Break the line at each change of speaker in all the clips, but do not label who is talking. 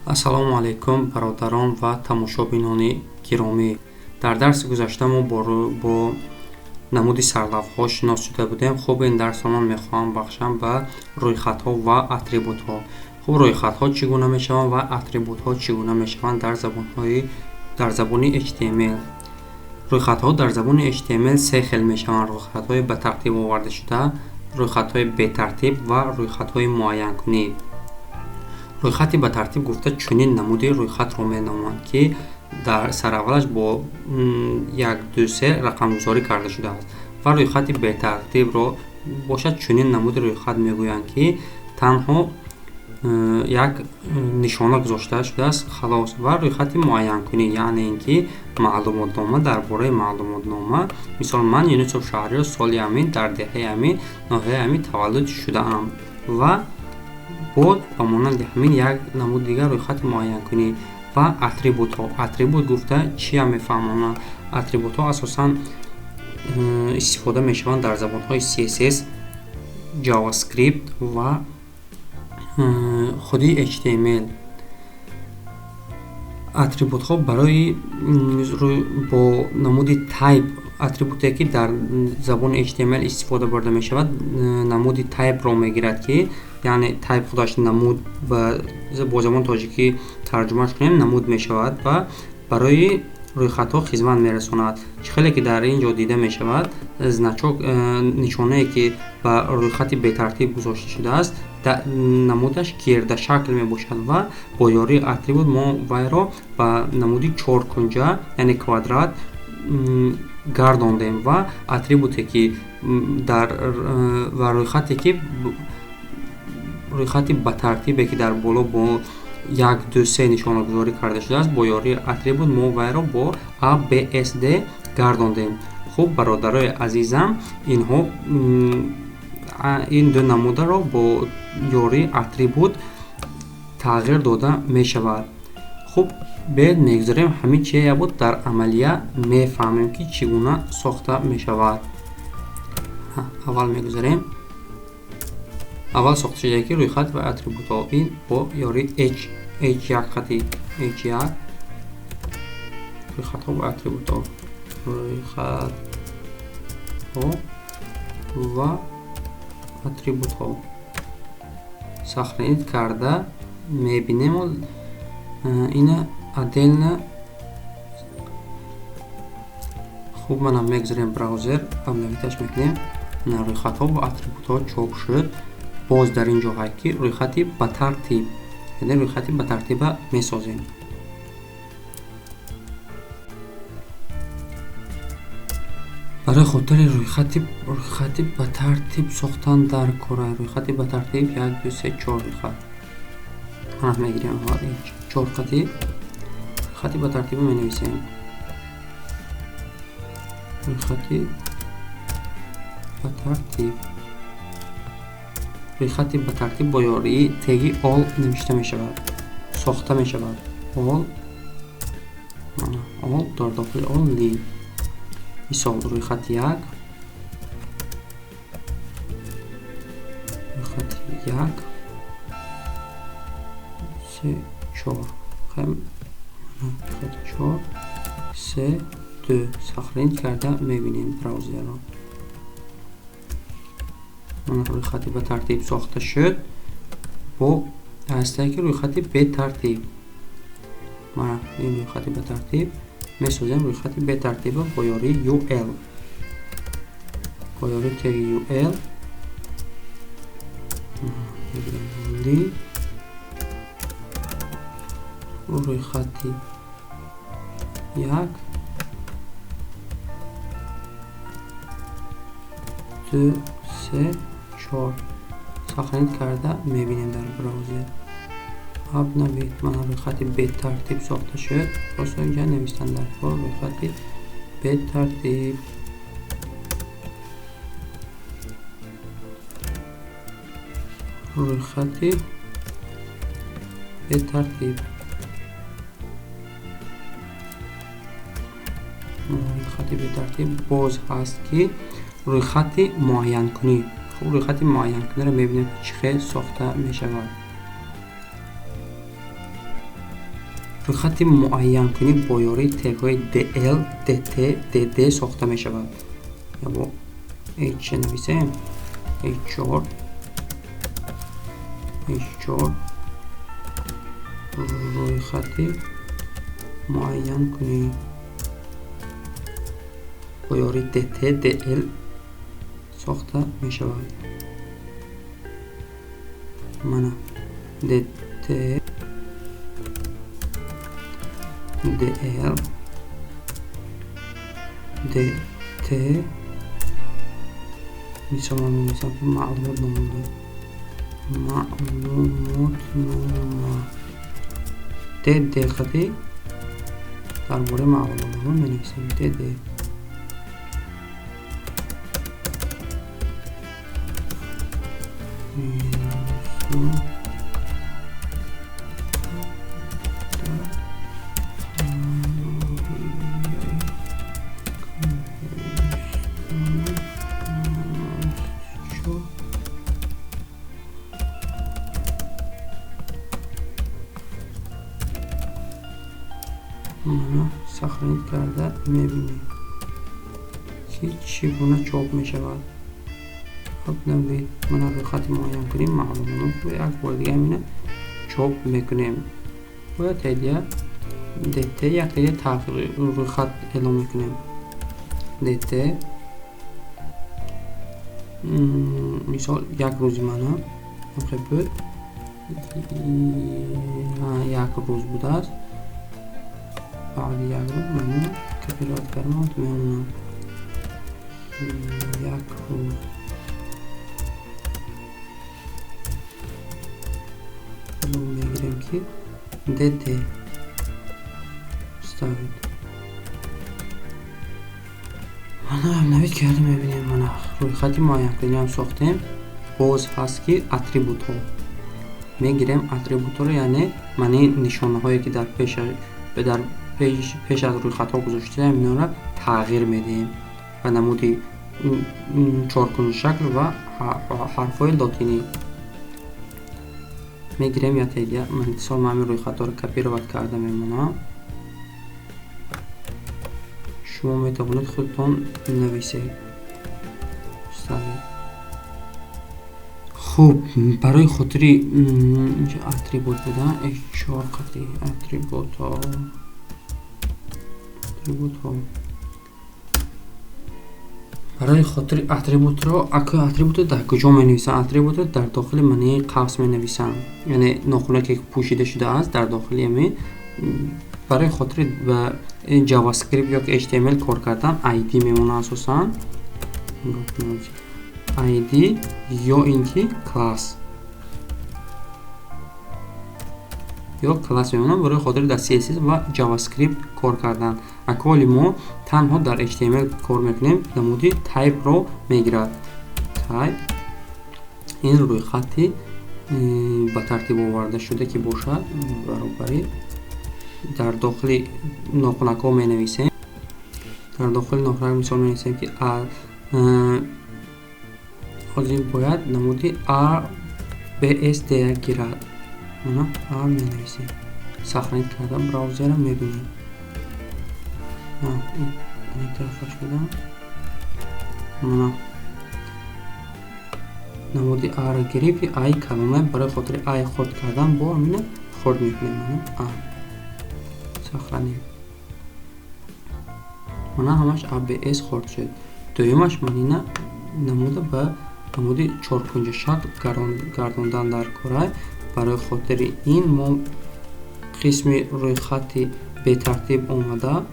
Ассалому алайкум, бародарон ва тамошобинони гиромӣ. Дар дарси гузашта мо бо намуди сарлавҳҳо шинос шуда будем. Хуб, ин дарсро ман мехоҳам бахшам ба рӯйхатҳо ва атрибутҳо. Хуб, рӯйхатҳо чӣ гуна мешаванд ва атрибутҳо чӣ гуна мешаванд дар забони HTML? Рӯйхатҳо дар забони HTML се хел мешаванд: рӯйхатҳои ба тартиб овардашуда, рӯйхатҳои бетартиб ва рӯйхатҳои муайянкунӣ. Рӯйхати ба тартиб гуфта чунин намуди рӯйхатро меноманд, ки дар сараввалаш бо 1, 2, 3 рақамгузорӣ карда шудааст, ва рӯйхати бетартибро бошад чунин намуди рӯйхат мегӯянд, ки танҳо як нишона гузошта шудааст, халос. Ва рӯйхати муайянкунӣ, яъне ин ки маълумотнома дар бораи маълумотнома. Мисол, ман Юнусов Шаҳриёр соли ҳамин дар деҳаи ҳамин ноҳияи ҳамин таваллуд шудаам. Ва боз ба монанди ҳамин як намуди дигар рӯйхати муайянкунӣ. Ва атрибутҳо. Атрибут гуфта чия мефаҳмонанд? Атрибутҳо асосан истифода мешаванд дар забонҳои CSS, JavaScript ва худи HTML. Атрибутҳо барои бо намуди type, атрибуте ки дар забони HTML истифода бурда мешавад, намуди type-ро мегирад, ки яъне type худаш намуд, бо забони тоҷикӣ тарҷумаш кунем, намуд мешавад ва барои рӯйхатҳо хизмат мерасонад. Чӣ хеле ки дар ин ҷо дида мешавад, значок, нишонае ки ба рӯйхати бетартиб гузошта шудааст, намудаш гирдашакл мебошад ва бо ёрии атрибут мо вайро ба намуди чоркунҷа, яъне квадрат гардондем. Ва атрибуте ки дар ва рӯйхате ки рӯйхати ба тартибе ки дар боло бо 1, 2, 3 нишонагузорӣ карда шудааст, бо ёрии атрибут мо вайро бо A, B, S, D гардондем. Хуб, бародарои азизам, инҳо ин ду намударо бо ёрии атрибут тағйир дода мешавад. Хуб, биёед мегузорем ҳамин чия буд, дар амалия мефаҳмем, ки чӣ гуна сохта мешавад. Аввал мегузорем аввал сохта шуда ки рӯйхат ва атрибутҳо ин бо ёрии h1 хати h1 рӯйхатҳо ва атрибутҳо, рӯйхатҳо ва атрибутҳо сохранить карда мебинем. Ина отдельно. Хуб, манам мегузорем браузер, обновить аш мекунем. Рӯйхатҳо ва атрибутҳо чоп шуд. Боз дар ин ҷо ҳай ки рӯйхати ба тартиб, яъне рӯйхати ба тартиба месозем. Барои хотири рӯйхати ба тартиб сохтан дар кора рӯйхати ба тартиб 1, 2, 3, 4 рӯйхат мана мегирем. Аввал чор хати рӯйхати ба тартиба менависем. Рӯйхати ба тартиб, рӯйхати ба тартиб бо ёрии теги ol навишта мешавад, сохта мешавад. Ol, мана ol, дар дохили ol li. Мисол, рӯйхати як, рӯйхати як, се, чор, рӯйхати чор, се, ду. Сохранить карда мебинем браузерро. Мана рӯйхати ба тартиб сохта шуд. Бо ҳастае ки рӯйхати бетартиб, мана ин рӯйхати ба тартиб месозем. Рӯйхати бетартиба бо ёрии ul, бо ёрии теги ul li рӯйхати як, ду, се, чор. Сохранить карда мебинем дар браузер. Обновить. Мана рӯйхати бетартиб сохта шуд. Просто инҷа навистан дар кор рӯйхати бетартиб. Рӯйхати бетартиб, рӯйхати бетартиб. Боз ҳаст ки рӯйхати муайянкунӣ. Хуб, рӯйхати муайянкуниро мебинем, ки чӣ хел сохта мешавад. Рӯйхати муайянкунӣ бо ёрии тегҳои DL, DT, DD сохта мешавад. Бо H нависем, H4, H4 рӯйхати муайянкунӣ бо ёрии DT, DL сохта мешавад. Мана DT, DL, DT. Мисол ман менависам, ки маълумот номонда, маълумотнома DD қати дар бораи маълумотнома менависем DD. Мана сохранить карда мебинем, ки чӣ гуна чоп мешавад. Обновить. Мана рӯйхати муайянкунӣ маълумотро як бори дига ҳамина чоп мекунем. Бояд тедия DT як теди тағйир рӯйхат эълон мекунем. DT мисол як рӯзи мана буд, як рӯз будааст. Баъди як рӯз мана копировать кардам, мемонам як рӯз. Мегирем, ки DT ставить. Мана обновить карда мебинем. Мана рӯйхати муайянкуниам сохтем. Боз ҳаст, ки атрибутҳо мегирем. Атрибутҳоро, яъне маънии нишонаҳое, ки дар пеш аз рӯйхатҳо гузоштаем, инҳоро тағйир медиҳем ба намуди чоркунҷшакл ва ҳарфҳои лотинӣ. Мегирем як теги, мисол ман ҳамин рӯйхатҳоро копировать карда мемонам. Шумо метавонед худтон нависед. Хуб, барои хотири инҷа атрибут будан H4 қати атрибутҳо, атрибутҳо. Барои хотири атрибутро, атрибутро дар куҷо менависам? Атрибутро дар дохили маънии қавс менависам, яъне нохунаке, ки пӯшида шудааст дар дохили ҳамин. Барои хотири ба JavaScript ё HTML кор кардан ID мемонад, асосан ID ё ин ки класс ё класс мемонад барои хотири дар CSS ва JavaScript кор кардан. Аколи мо танҳо дар HTML кор мекунем, намуди type-ро мегирад. Type ин рӯйхати ба тартиб оварда шуда ки бошад, баробари дар дохили нохунакҳо менависем. Дар дохили нохунак мисол менависем, ки ҳозир бояд намуди A, B, S, D гирад. Мана A менависем. Сохранить карда браузера мебинем. Ин тарафаш будам. Мана намуди A-ро гирифт, А калона. Барои хотири А хурд кардан бо ҳамина хурд мекунем. Мана А сохраним. Мана ҳамаш A, B, S хурд шуд. Дуюмаш манина намуда ба намуди чоркунҷашакл гардондан дар корай. Барои хотири ин мо қисми рӯйхати бетартиб омада,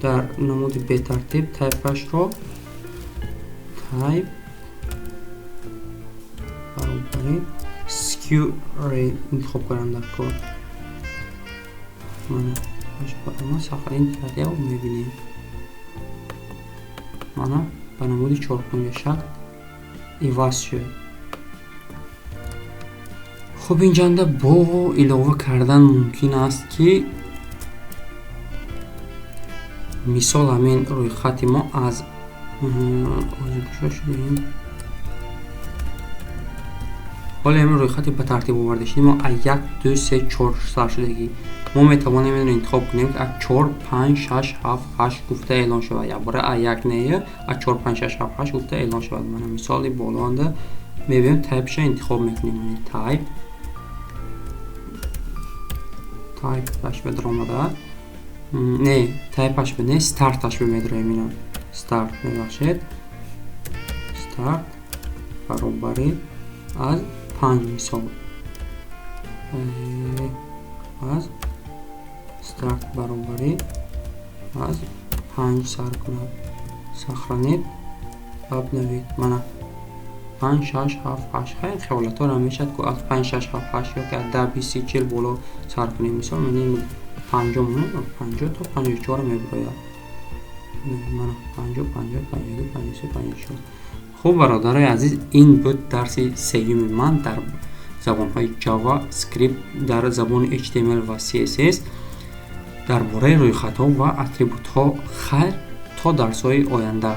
дар намуди бетартиб type-ашро type баробари square интихоб кардам дар кор. Мана сохранить карда мебинем. Мана ба намуди чоркунҷашакл иваз шуд. Хуб, инҷанда бо илова кардан мумкин аст, ки мисол ҳамин рӯйхати мо аз ҳозир кушо шудем. Ҳоло ҳамин рӯйхати ба тартиб овардашудаи мо аз як, ду, се, чор сар шудагӣ. Мо метавонем инро интихоб кунем, ки аз чор, панҷ, шаш, ҳафт, ҳашт гуфта эълон шавад. Якбора аз як не, аз чор, панҷ, шаш, ҳафт, ҳашт гуфта эълон шавад. Мана, мисоли болоанда мебинем, type ша интихоб мекунем. Type аш ба даромада, не, type аш ба не, старт аш ба медроем. Ина старт, мебахшед, старт баробари аз панҷ, мисол, аз старт баробари аз панҷ сар кунад. Сохранить, обновить. Мана, панҷ, шаш, ҳафт, ҳашт. Хеле хиёлатҳоро мешавад, ку аз панҷ, шаш, ҳафт, ҳашт ё ки аз 10, 20, 30, 40 боло сар кунем. Мисол, ман 50 монем, 50 то 54 мебирояд. Мана, 50, 50, 52, 53, 54. Хуб, бародарои азиз, ин буд дарси сеюми ман дар забонҳои Java Script, дар забони HTML ва CSS, дар бораи рӯйхатҳо ва атрибутҳо. Хайр, то дарсҳои оянда.